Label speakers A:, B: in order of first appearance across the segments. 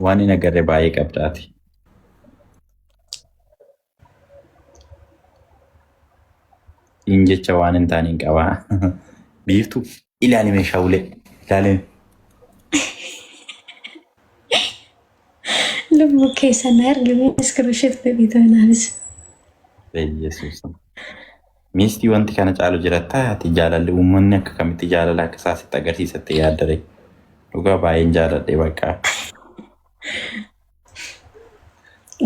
A: Waan hin agarre baay'ee qabdaati. Hin jecha waan hin taane hin qabaa. Biiftuu ilaali meeshaa ulee. Ilaali.
B: Lubbuu keessa na ergi iskiriishiit godhii ta'inaanis.
A: Yesuus. Miistii wanti kana caalu jiratta ati jaalalli uummanni akka kamitti jaalala akka isaa sitti agarsiisatte yaaddare. Dhugaa baay'een jaaladhe bakka.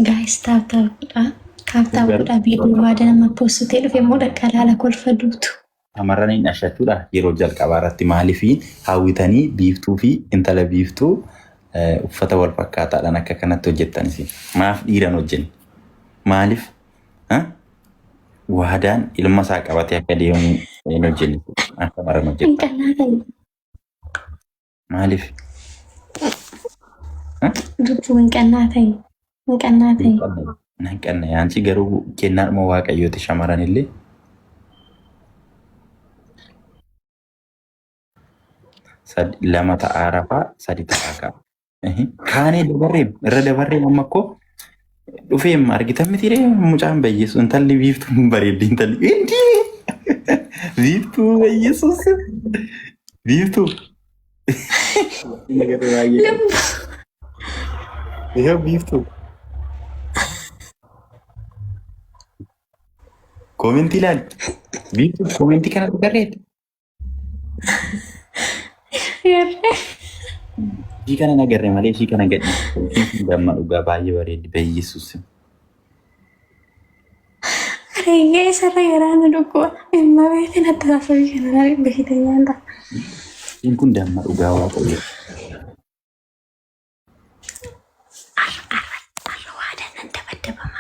B: Gaayis taap taap godhaa. Taap taap godhaa viidiyoo waada nama poostitee dhufe immoo dhaqqa laala kolfa duutu.
A: Shamarran hin ashachuudha yeroo jalqabaa irratti maaliif hawwitanii biiftuu fi intala biiftuu uffata wal fakkaataadhaan akka kanatti hojjettan isin maaf dhiiran hojjenne maaliif waadaan ilma isaa qabatee akka deemu hin hojjenne akka shamarran
B: Hin
A: hojjettan
B: qannaa ta'e.
A: maaliif
B: Lubbuu hin qannaa ta'e. Hin qannaa ta'e.
A: Nan qanna yaanchi garuu kennaadhuma waaqayyooti shamaran illee lama ta'aa rafaa sadi ta'aa ka'a. Kaanee dabarreem irra dabarreem amma akkoo dhufeem argitan miti ree mucaan bayyeessu intalli biiftuu hin bareeddi intalli indi biiftuu bayyeessuus biiftuu.
B: Lubbuu.
A: ይኸው biiftuu. Koomentii ilaali. Biiftuu koomentii kana barreetti. Ishii kana nagarre malee ishii kana gadhiifte. Ishiin kun damma dhugaa baay'ee bareeddi. Bayyeessuus.
B: Areegee isarra garaa na dhukkuba. Imma beekin adda taasifamee kana na beekte nyaata.
A: Ishiin kun damma dhugaa waaqayyo.
B: Arra arra arra waadaan nan dabaddabama.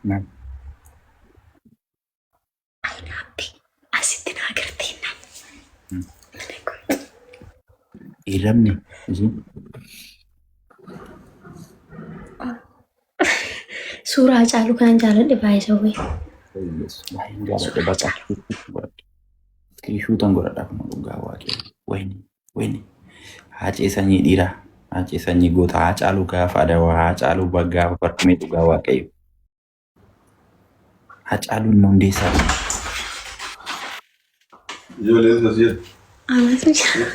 A: Maal?
B: Ayinaabbi asitti naa agartee naan. Mana koo.
A: Eeramni ishiin.
B: Suuraa Hacaaluu kanan jaaladhe baay'ee sawwee.
A: Baay'een jaaladhe bakka. Iskiriishuutan godhadha kun dhugaa waaqayyo. Wayini wayini. Haacee sanyii dhiiraa. Haacee sanyii goota. Haacaaluu gaafa adawaa. Haacaaluu gaafa barkumee dhugaa waaqayyo. Hacaaluun Hundeessaa.
C: Ijoolleen as jiru.
B: Anatu jira.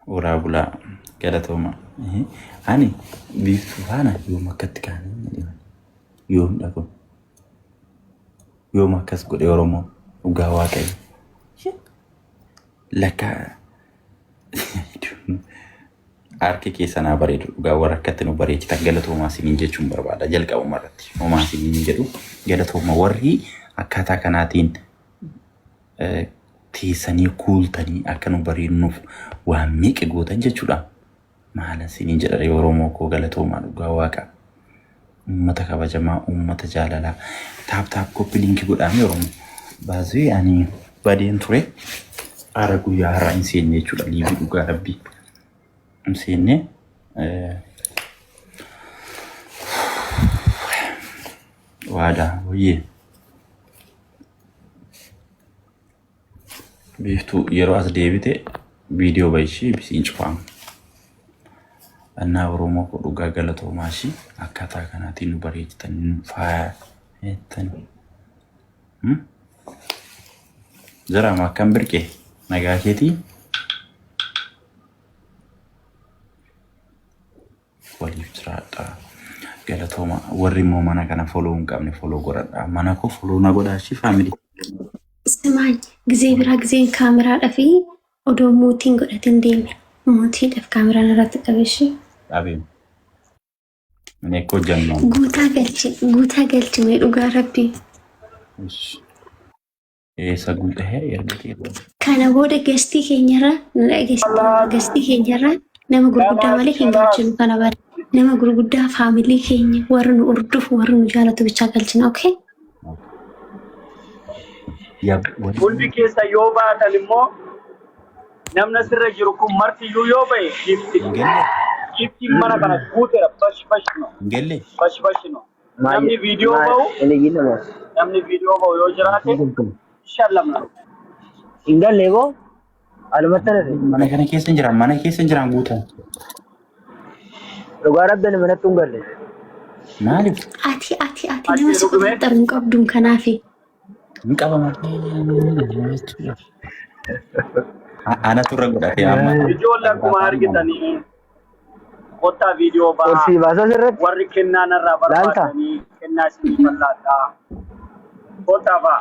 A: Horaa bulaa galatooma. Ani biiftuu faana yoom akkatti kaane yoom dhaqu yoom akkas godhe Oromoo dhugaa waaqayyo. Lakka harki keessa naa bareedu dhugaa warra akkatti nu bareechitan galatoomaa isiniin jechuun barbaada jalqabuma irratti homaa isiniin jedhu galatooma warri akkaataa kanaatiin teessanii kuultanii akka nu bareednuuf waan meeqa gootan jechuudha. Maala isiniin jedha ree Oromoo koo galatoomaa dhugaa waaqa. Uummata kabajamaa, uummata jaalalaa. Taap taap koppi liinki godhaame Oromoo. Baazee ani badeen ture. Haara guyyaa har'aa hin seenne jechuudha liivii dhugaa rabbii. Hin seenne. Waadaa wayyee. Biiftuu yeroo as deebite viidiyoo bayishii bisiin cufaama. Annaa Oromoo koo dhugaa galatoomaa ishii akkaataa kanaatiin nu bareechitan nu faayetan. Jaraama akkam birqee nagaa keetii waliif jiraadha. Galatooma warri immoo mana kana follow hin qabne follow godhadha. Mana koo follow na godhaa ishii faamilii.
B: Simaany gizee biraa gizeen kaameraadhaa fi odoo muutiin godhatin deeme. Muutiidhaaf kaameraan irratti qabeshi.
A: Dhabeem. Inni akka hojjannu.
B: Guutaa galchi guutaa galchi mee dhugaa rabbii.
A: Eessa guutahee ergatee
B: Kana booda gastii keenyarra nu dhageessisa. Gastii keenyarra nama gurguddaa malee hin galchinu kana bara. Nama gurguddaa faamilii keenya warra nu hordofu warra nu jaalatu bichaa galchina. Okay?
A: Yaa wali
D: Hundi keessa yoo baatan immoo namni asirra jiru kun martiyyuu yoo ba'e
A: hin
D: gifti.
A: galle
D: Giftiin mana kana guuteera bash bash no
A: hin galle
D: bash bash no. Namni viidiyoo ba'u
E: Hin iyyin nama.
D: namni viidiyoo ba'u yoo jiraate shallamna.
E: Hin galle boo. Alumatti hafe.
A: Mana kana keessa hin jiran, mana keessa hin jiran guutan.
E: Dhugaa rabbi ani manatti hin galle.
A: Maaliif?
B: Ati nama si qoxaxxaru hin qabduun kanaafi.
A: Hin qabama. Anatu irra godhate amma.
D: Ijoollee akkuma argitanii kottaa viidiyoo
E: Ol
D: ba'aa.
E: sii baasa sirratti.
D: Warri kennaa narraa
E: Laalta.
D: barbaadanii kennaa isinii bal'aadhaa. Kottaa ba'a.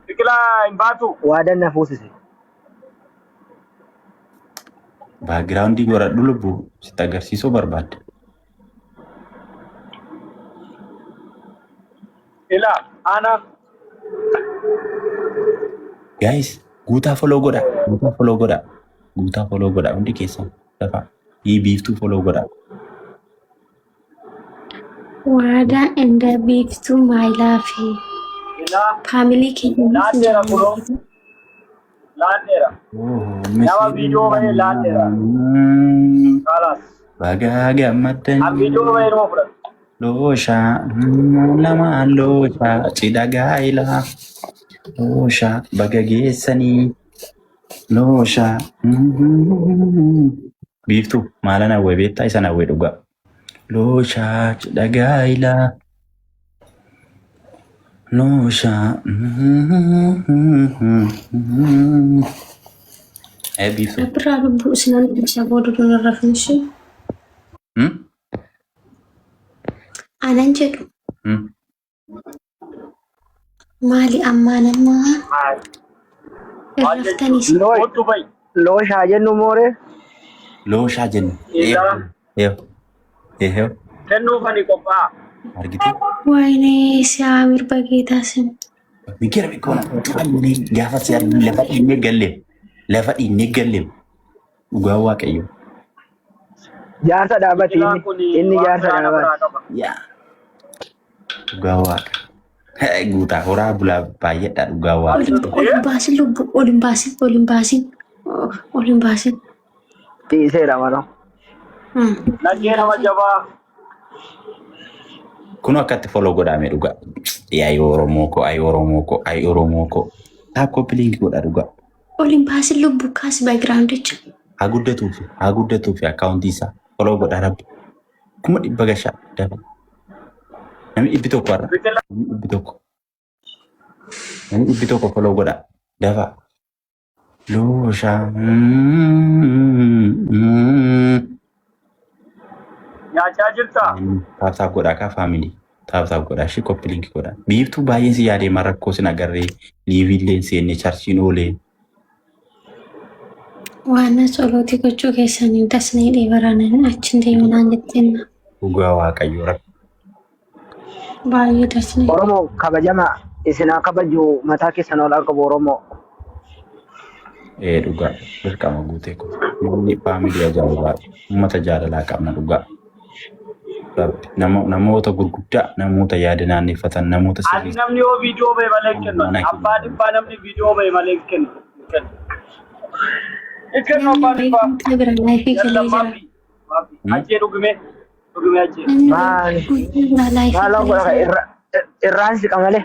D: Biqilaa hin baatu.
E: Waadaan na fuusise.
A: Background godhadhu lubbuu sitti agarsiisuu barbaadde.
D: Ilaa ana
A: Guys, guutaa follow godha. Guutaa follow godha. Guutaa follow godha. Hundi keessan lafa. Hii biiftuu follow godha.
B: Waadaa inda biiftuu my love.
D: Ilaa
B: Family keenya
D: laadheera kunoo laadheera. Nama viidiyoo bahee laadheera. Kalaas.
A: Bagaa gammaddan.
D: An viidiyoo bahee nama fudhatu.
A: Looshaa lamaan looshaa cidha gaa'ilaa. Looshaa baga geessanii. Looshaa. Biiftuu maalan hawwee beektaa isan hawwee dhugaa. Looshaa cidha gaa'ilaa. Looshaa. Ee biiftuu.
B: Birraa lubbuu isinan ibsa booda dunarra finshi. Anan jedhu maali ammaa nama
D: Maal
B: irraftanii
D: jechuudha? Kottu bahi.
E: Looshaa jennu mooree.
A: Looshaa jenna.
D: Ilaa
A: Eeyo. Eeyo.
D: kennuuf ani qophaa'a.
A: Argitee?
B: ወይኔ ሲያምር በጌታ ስም
A: Mikira bikoona gaafa si arginu lafa dhiinnee galleem. Lafa dhiinnee galleem. Dhugaa Waaqayyo.
E: Jaarsa dhaabati
D: Biqilaan
E: inni.
D: kun
E: Inni
D: waan
E: jaarsa
D: biraa
E: dhaabaati.
D: namarraa qaba.
A: Yaa. Dhugaa Waaqa. Guutaa horaa bulaa baay'eedha dhugaa Waaqa.
B: ol hin baasin lubbu ol hin baasin ol hin baasin ol hin baasin.
E: Dhiiseera maloo.
D: Nagee nama jabaa.
A: Kun akkatti follow godhame dhugaa. Yaa Oromoo ko, ay Oromoo ko, ay Oromoo ko. Tap copy link godha dhugaa.
B: Ol hin baasin lubbu kaas backgroundicha.
A: Haa guddatuufi, haa guddatuufi akkaawuntii isaa follow godha rabbi. 100,000 gashaa dafa. Namni 100 har'a.
D: Biqilaa
A: Namni 100. Namni 100 follow godha. Dafa. Looshaa.
D: Nyaachaa jirtaa?
A: Tap tap godhaa kaa family. Tap tap godhaa ishee copy link godhaa. Biiftuu baay'een si yaadee rakkoo sin agarree liveiillee seenne churchiin oolee.
B: Waan tsolootii gochuu keessanii dasnee dheebaraan achi deeminaan jetteen
A: Dhugaa Waaqayyo rabbi.
B: Baay'ee dasnee.
E: Oromoo kabajama isin haa kabaju mataa keessan ol haa qabu Oromoo.
A: Ee dhugaa dirqama guutee kun. Namni family ajaa'ibaa uummata jaalalaa qabna dhugaa. Rabbi namoota gurguddaa namoota yaada naanneffatan namoota
D: Ani
A: sirrii
D: namni yoo viidiyoo ba'e malee hin kennu.
A: mana
D: Abbaa dhibbaa namni viidiyoo ba'e malee hin kennu. Hin kennu. Hin kennu abbaa dhibbaa.
B: Namni bira live
D: Yalla
B: galee jira.
D: maafii. Maafii. Ajjee dhugime. Dhugime ajjee.
B: Namni
E: Maal
B: bira live
E: maaloo
B: galee
E: godha
B: jira.
E: irraan siqa malee.